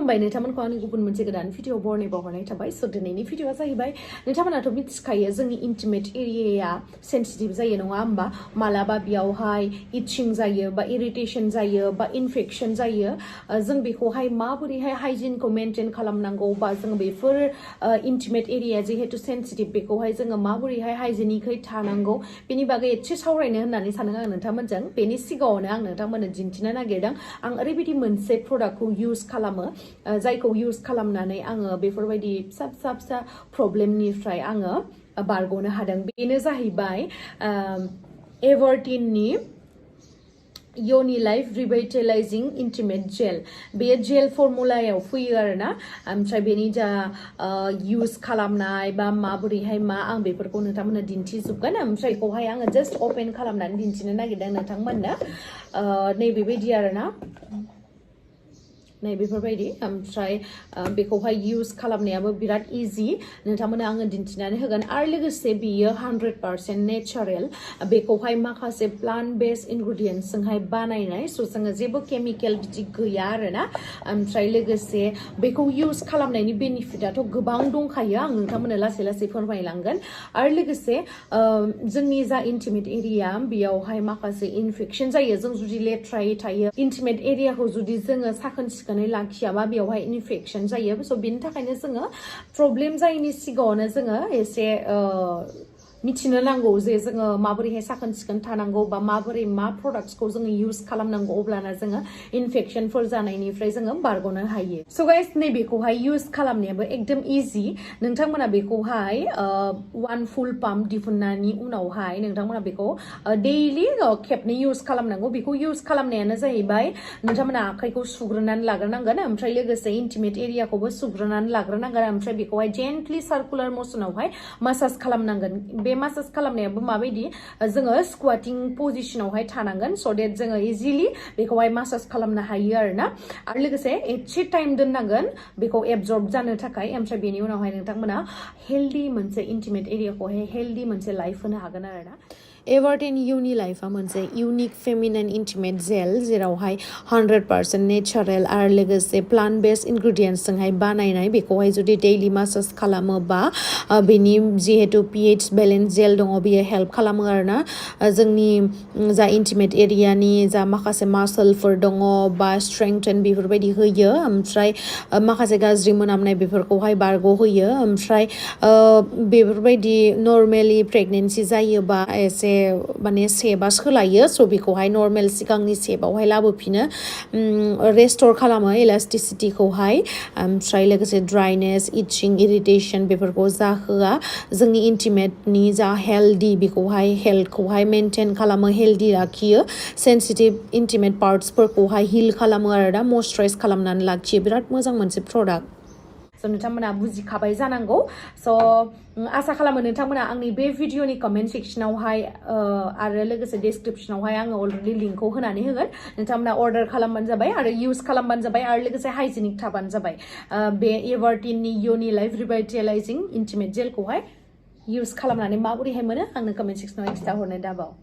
खुलुमबाय नोंथांमोनखौ आंनि गुबुन मोनसे गोदान भिडिअ बरनायबाव हरनाय थाबाय स' दिनैनि भिडिअआ जाहैबाय नोंथांमोनाथ' मिथिखायो जोंनि इन्टिमेट एरियाया सेन्सिटिभ जायो नङा होमबा मालाबा बेयावहाय इचिं जायो बा इरिटेशन जायो बा इनफेक्शन जायो जों बेखौहाय माबोरैहाय हाइजिनखौ मेनटेन खालामनांगौ बा जों बेफोर इन्टिमेट एरिया जिहेतु सेन्सिटिभ बेखौहाय जोङो माबोरैहाय हाइजिनिकै थानांगौ बेनि बागै एसे सावरायनो होननानै सानदों आं नोंथांमोनजों बेनि सिगाङावनो आं नोंथांमोननो दिन्थिनो नागिरदों आं ओरैबायदि मोनसे प्रडाक्टखौ इउज खालामो जायखौ इउज खालामनानै आङो बेफोरबायदि फिसा फिसा फिसा प्रब्लेमनिफ्राय आङो बारग'नो हादों बेनो जाहैबाय एभारटिननि Yonilife Revitalizing Intimate Gel बे जेल फर्मुलायाव फैयो आरोना ओमफ्राय बेनि जा इउज खालामनाय बा माबोरैहाय मा आं बेफोरखौ नोंथांमोननो दिन्थिजोबगोन ओमफ्राय बेखौहाय आङो जास्ट अपेन खालामनानै दिन्थिनो नागिरदों नोंथांमोननो नैबेबायदि आरोना नै बेफोरबायदि ओमफ्राय बेखौहाय इउज खालामनायाबो बिराद इजि नोंथांमोननो आङो दिन्थिनानै होगोन आरो लोगोसे बियो 100% नेचारेल बेखौहाय माखासे प्लान्ट बेस्ड इनग्रेडियेन्ट्सजोंहाय बानायनाय स' जोङो जेबो केमिकेल बिदि गैया आरोना ओमफ्राय लोगोसे बेखौ इउज खालामनायनि बेनिफिटआथ' गोबां दंखायो आं नोंथांमोननो लासै लासै फोरमायलांगोन आरो लोगोसे जोंनि जा इन्टिमेट एरिया बेयावहाय माखासे इनफेक्शन जायो जों जुदि लेथ्रायै थायो इन्टिमेट एरियाखौ जुदि जोङो साखोन सिखोनै लाखियाबा बेवहाय इनफेक्शन जायो स' बेनि थाखायनो जोङो प्रब्लेम जायैनि सिगाङावनो जोङो एसे मिथिनो नांगौ जे जोङो माबोरैहाय साखोन सिखोन थानांगौ बा माबोरै मा प्रडाक्ट्सखौ जोङो इउज खालामनांगौ अब्लाना जोङो इनफेक्शनफोर जानायनिफ्राय जोङो बारग'नो हायो स' गाइस नैबेखौहाय इउज खालामनायाबो एकदम इजि नोंथांमोना बेखौहाय 1 फुल पाम्प दिहुननायनि उनावहाय नोंथांमोना बेखौ दैलि खेबनै इउज खालामनांगौ बेखौ इउज खालामनायानो जाहैबाय नोंथांमोना आखाइखौ सुग्रोनानै लाग्रोनांगोन ओमफ्राय लोगोसे इन्टिमेट एरियाखौबो सुग्रोनानै लाग्रोनांगोन ओमफ्राय बेखौहाय जेन्टलि सार्कुलार मसनावहाय मासाज खालामनांगोन बे मासाज खालामनायाबो माबायदि जोङो स्कुवाटिं पजिशनावहाय थानांगोन स' देट जोङो इजिलि बेखौहाय मासाज खालामनो हायो आरोना आरो लोगोसे एसे टाइम दोननांगोन बेखौ एबजर्ब जानो थाखाय ओमफ्राय बेनि उनावहाय नोंथांमोना हेल्दि मोनसे इन्टिमेट एरियाखौहाय हेल्दि मोनसे लाइफ होनो हागोन आरोना एभारटिन Yonilifeआ मोनसे इउनिक फेमिनाइन इन्टिमेट जेल जेरावहाय 100% नेचारेल आरो लोगोसे प्लान्ट बेस्ड इनग्रेडियेन्ट्सजोंहाय बानायनाय बेखौहाय जुदि दैलि मासाज खालामोबा बेनि जिहेतु pH बेलेन्स जेल दङ बियो हेल्प खालामो आरोना जोंनि जा इन्टिमेट एरियानि जा माखासे मासलफोर दङ बा स्ट्रेंथेन बेफोरबायदि होयो ओमफ्राय माखासे गाज्रि मोनामनाय बेफोरखौहाय बारग'होयो ओमफ्राय बेफोरबायदि नर्मेलि प्रेगनेन्सि जायोबा एसे माने सेबा सोलायो स' बेखौहाय नर्मेल सिगांनि सेबावहाय लाबोफिनो रेस्ट'र खालामो elasticity-खौहाय ओमफ्राय लोगोसे dryness इचिं इरिटेशन बेफोरखौ जाहोआ जोंनि इन्टिमेटनि जा हेल्दि बेखौहाय हेल्थखौहाय मेनटेन खालामो हेल्दि लाखियो सेन्सिटिभ इन्टिमेट पार्ट्सफोरखौहाय हिल खालामो आरोना मयस्चाराइज खालामनानै लाखियो बिराद मोजां मोनसे प्रडाक्ट स' नोंथांमोना बुजिखाबाय जानांगौ स' आसा खालामो नोंथांमोना आंनि बे भिडिअनि कमेन्ट सेक्सनावहाय आरो लोगोसे डिसक्रिपसनावहाय आङो अलरेडि लिंकखौ होनानै होगोन नोंथांमोना अर्डार खालामबानो जाबाय आरो इउज खालामबानो जाबाय आरो लोगोसे हाइजेनिक थाबानो जाबाय बे एभारटिननि Yonilife Revitalizing Intimate Gelखौहाय इउज खालामनानै माबोरैहाय मोनो आंनो कमेन्ट सेक्सनाव खिन्थाहरनो दाबाव